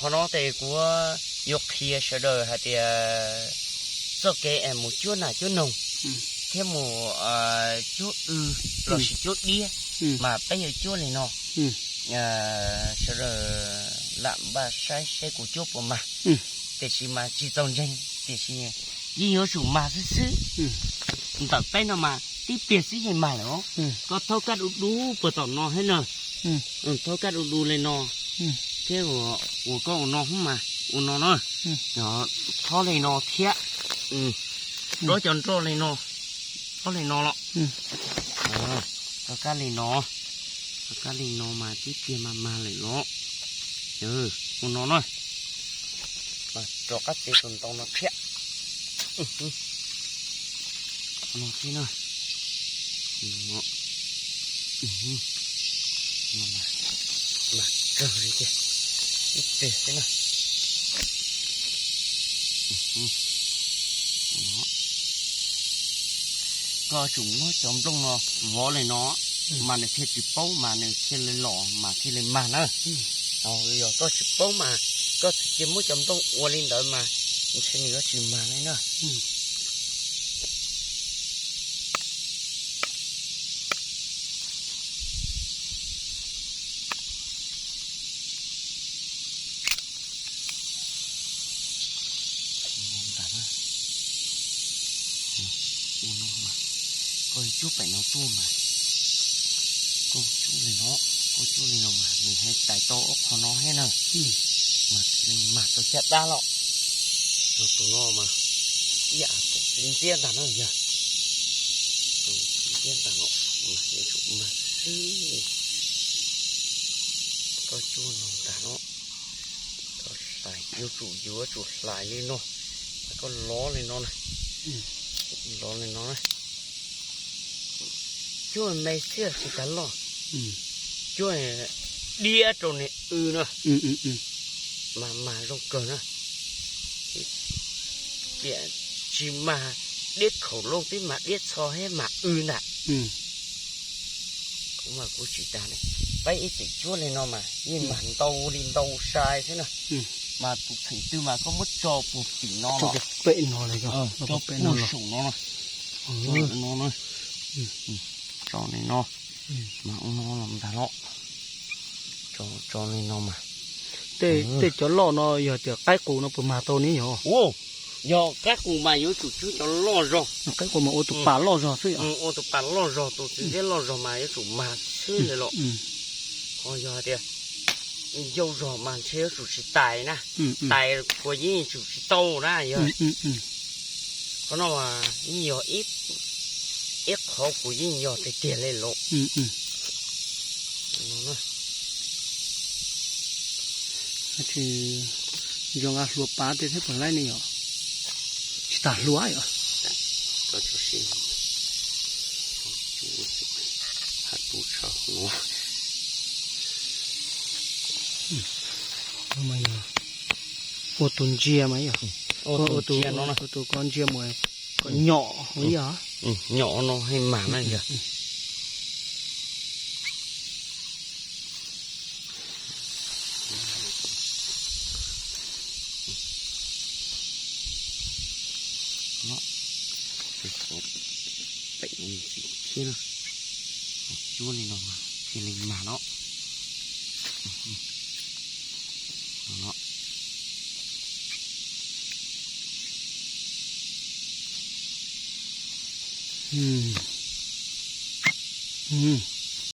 Qhov no ces kuv yuav qhia sawv daws hais tias txoj kev es mus cuab nas cuab noog thiab mus cuab w lossis cuab diab, mas peb yuav cuab li no. Sawv daws lam npaj saib seb kuv cuab puas mag, tiam sis mas tsis txaus ntseeg, tiam sis yeej yuav tsum mag xwb xwb. Ntawm peb no mas tib pliag xwb yeej mag lawm os. Koj thaub kab du du puag tom no thiab na, thaub kab du du li no, thiab uas koj ua no hub mas ua no na, thaub li no thiab, rov cov nroj li no, thaub li no los, thaub kab li no, thaub kab li no mas tib pliag mas mag lawm los. Ua no na, rov qab txiav tus ntoo no thiab. No thiab na, no mas, mas kawg li tiag, ib pliag xwb na. Koj tsum muab cov nplooj no vov li no, mas nws thiaj tsis paub mas nws thiaj li los mas thiaj li mag na. Yog koj tsis paub mas koj txawm cia muab cov nplooj ua li ntawd mas ntshe nws yuav tsis mag li na. Ua no mas, koj cuab pem no tuaj mas, koj cuab li no, koj cuab li no mas nws thiaj tais tau ob qho no thiab na. Mas thiaj li mag tau caj dab los. Tus no mas ib yam tus txiv ntxhiab ntag no yog, tus txiv ntxhiab ntag no, mas yuav tsum mag xwb. Koj cuab no ntag no, koj hlais yuav tsum, yuav tsum hlais li no, koj lov li no na, lov li no na. Cuab me xwb tsis tas loj, cuab diab rau nws w no, mas mag zoo kawg na. Tiam tsis mag diab khaum looj, twb mag diab txho thiab mag w ntag. Kuv mas kuv tsis tas li, peb ib txwm cuab li no mas yeej mag ntau li ntau sai xwb na. Mas tus feem twg mas koj muab tso puag tim no los, tso puag saum no no, tso li no, mas ua no los ntag los, tso li no mas. Tej cov loj no yog tias qaib qus no puas mag tau ne yog? Yog qaib qus mas yuav tsum cuab cov loj zog. Qaib qus mas ua tus pas loj zog xwb, ua tus pas loj zog, tus txiv ntxhiab loj zog mas yuav tsum mag xwb li los. Ho yog tias ncauj zog mas ntshe yuav tsum tsis tais na, tais kuv yeej tsum tsis tau na yog. Qhov no mas yeej yog ib qhov kuv yeej yog tiag tiag li los. Zoo nqa hlua pab tej thiab puas laib ne yom? Tsis tas hlua yom? Ua tus ntsia mas yog, ua tus ko ntsia mus kom nyom ua ib yam. Nyom no hej mas na yog. Pem no ntxim thiab na, cuab li no mas thiaj li mag no.